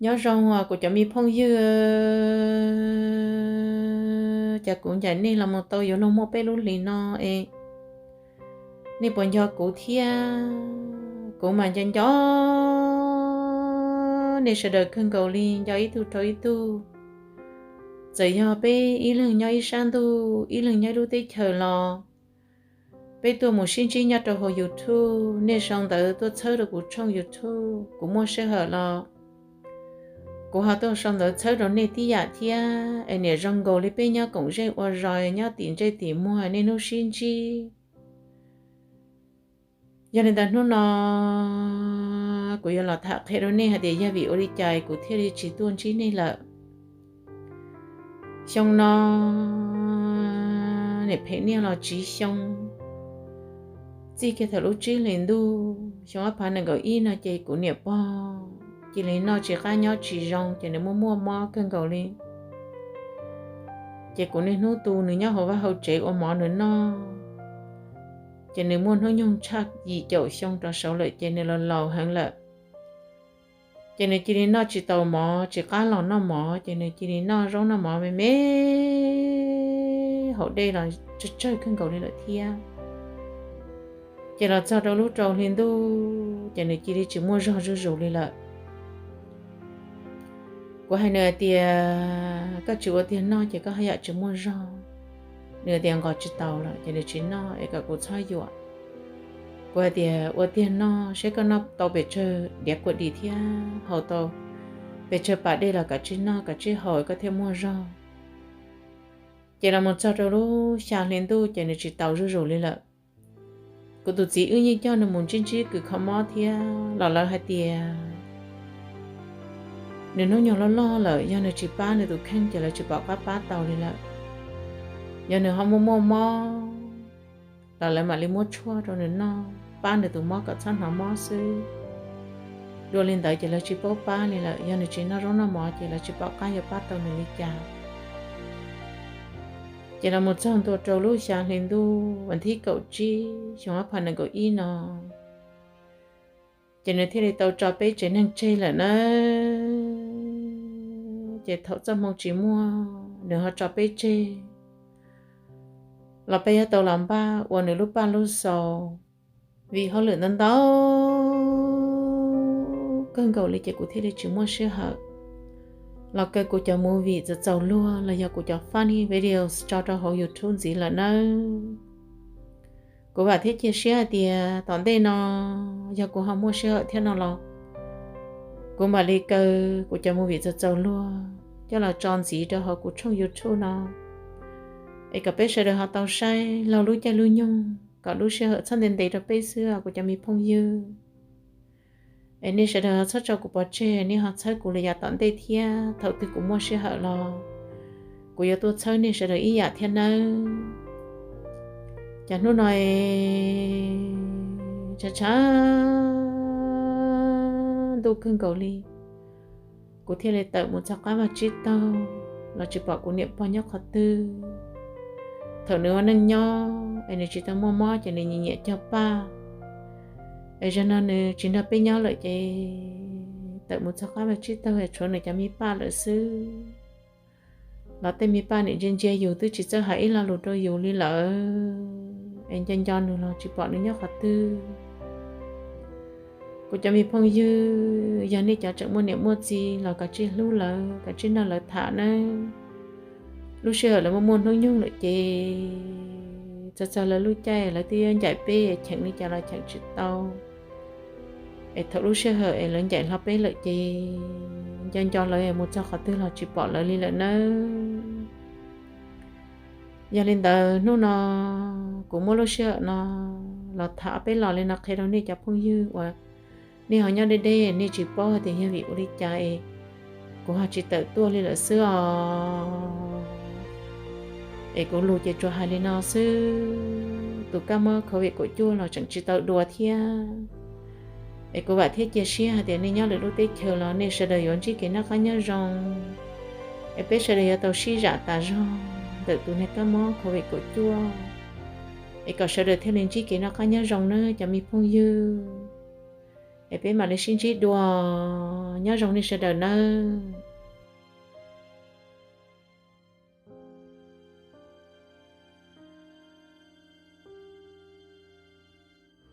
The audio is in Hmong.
Nyob zoo os kuv cov me phooj ywg, cas kuv ncaim nej los mus tau yuav luag muaj peb lub hlis no es nej puas nco kuv thiab? Kuv mas nco nco nej sawv daws kawg nkaus li, nco ib tug rau ib tug. Txawm yog peb ib leeg nyob ib sab ntuj, ib leeg nyob ib lub teb chaws los peb tuaj mus sib ntsib nyob rau hauv YouTube, nej sau ntawv tuaj txhawb rau kuv tshooj YouTube, kuv muaj sij hawm los kuv ho tuaj sau ntawv txhawb rau nej tib yam thiab. Es niam zoo nkaus li peb nyob koom zej ua zos, nyob tim ntsej tim muag, niaj hnub sib ntsib. Yog li ntawd hnub no kuv yuav los tham qhia rau nej hais tias yog vim ua li cas kuv thiaj li tsis tuaj ntsib nej lawm. Xyoo no niam phem niaj los tsiv xyoo, txij kiag thaum lub tsib hlis ntuj xyoo ob phav nees nkaum ib no ces kuv niam pog cia li noj tsis qab nyob tsis zoo ces nws muaj muaj mob kawg nkaus li. Ces kuv niaj hnub tu nws nyob hauv vaj hauv tsev ua mov nws noj, ces nws muaj hnub nyoog tshaj yim caum xyoo rov saud lawm ces nws los laus heev lawm. Ces nws cia li noj tsis tau mov, tsis qab los noj mov, ces nws cia li noj zaub noj mov me me haus dej los tsawg tsawg kawg nkaus li lawm thiab. Ces los txog rau lub rau hli ntuj ces nws cia li tsis muaj zog zuj zus li lawm. Kuv hais nws hais tias koj tsis ua tiag noj ces koj haj yam tsis muaj zog. Nws tias nqos tsis tau lawm ces nws tsis noj es kom kuv txhob yuam. Kuv hais tias ua tiag noj, seb koj noj tau pes tsawg diav kua dis thiab haus tau pes tsawg pas dej los kav tsij noj kav tsij haus koj thiaj muaj zog. Ces los mus txog rau lub xya hli ntuj ces nws tsis tau zuj zus li lawm. Kuv tus txiv wb yeej coj nws mus ntsib ntsib kws kho mob thiab los lawv hais tias nws hnub nyoog loj loj lawm, yog nws tsis pab nws tus kheej ces lawv tsis pom qab pab tau li lawm. Yog nws ho muaj muaj mob los lawv mam li muab tshuaj rau nws noj pab nws tus mob kom txhob hnov mob xwb. Dua li ntawd ces lawv tsis paub pab li lawm, yog nws tsis noj zaub noj mov ces lawv tsis pom qab yuav pab tau nws li cas. Ces los mus txog ntua rau lub xya hli ntuj vas thib kaum tsib xyoo ob phav nees nkaum ib no, ces nws thiaj li tau tso peb tsev neeg tseg lawm na. Ces thaum txoj hmoo tsis muaj nws ho tso peb tseg los peb yuav tau los npaj ua nws lub paj lub xaus, vim hauj lwm ntau ntau kawg nkaus li ces kuv thiaj li tsis muaj sij hawm los kaw kuv cov movie txaus txaus luag los yog kuv cov funny videos tso rau hauv YouTube ntxiv lawm nawb. Kuv vam thiab cia siab hais tias tom ntej no yog kuv ho muaj sij hawm thiab no los kuv mam li kaw kuv cov movie txaus txaus luag coj los tso ntxiv rau hauv kuv tshooj YouTube no, es kom peb sawv daws ho tau saib laug lub caij lub nyoog, kom lub sij hawm txhob ntev ntev rau peb xwb kuv cov me phooj ywg. Es nej sawv daws ho txhob tso kuv pov tseg, nej ho txhawb kuv li yav tom ntej thiab, thaum twg kuv muaj sij hawm los kuv yuav tuaj txhawb nej sawv daws ib yam thiab nawb. Cas hnub no tshav tshav ntuj kawg nkaus li, kuv thiaj li tawm mus txog qab vaj tsib taug los tsis pom kuv niam pog nyob qhov twg. Thaum nws ua neej nyob es nws tsis tau muaj mob ces nws nyiam nyiam cog paj, es zaum no nws tsis nrog peb nyob lawm ces tawm mus txog qab vaj tsib taug es tshuav nws cov me paj lawm xwb. Los tej me paj niam ntsia ntsia yus twb tsis txawj hais ib lo lus rau yus li lawm, es nco nco nws los tsis pom nws nyob qhov twg. Kuv cov me phooj ywg, yog nej cov tseem muaj niam muaj txiv los kav tsij hlub lawv, kav tsij nrog lawv tham nawb. Lub sij hawm lawv muaj muaj hnub nyoog lawm ces txog txog lawv lub caij lawv twb yuav ncaim peb, cheem li cas los cheem tsis tau. Es thaum lub sij hawm es lawv ncaim hlo peb lawm ces nco nco lawv mus txog qhov twg los tsis pom lawv li lawm nawb. Yog li ntawd hnub no kuv muab lub sij hawm no los tham ob peb los li no qhia rau nej cov phooj ywg uas nej ho nyob deb deb, nej tsis paub hais tias yog vim ua li cas es kuv ho tsis tawm tuaj li lawm xwb os. Es kuv lus ces tsuas hais li no xwb, tus kab mob covid kaum cuaj los tseem tsis tau dua thiab. Es kuv vam thiab cia siab hais tias nej nyob lwm lub teb chaws los nej sawv daws yuav ntsib kev noj qab nyob zoo, es peb sawv daws yuav tau sib zam tas zog ntawm tus niag kab mob covid kaum cuaj, es kom sawv daws thiaj li ntsib kev noj qab nyob zoo nawb cov me phooj ywg. es peb mam li sib ntsib dua. Nyob zoo nej sawv daws nawb.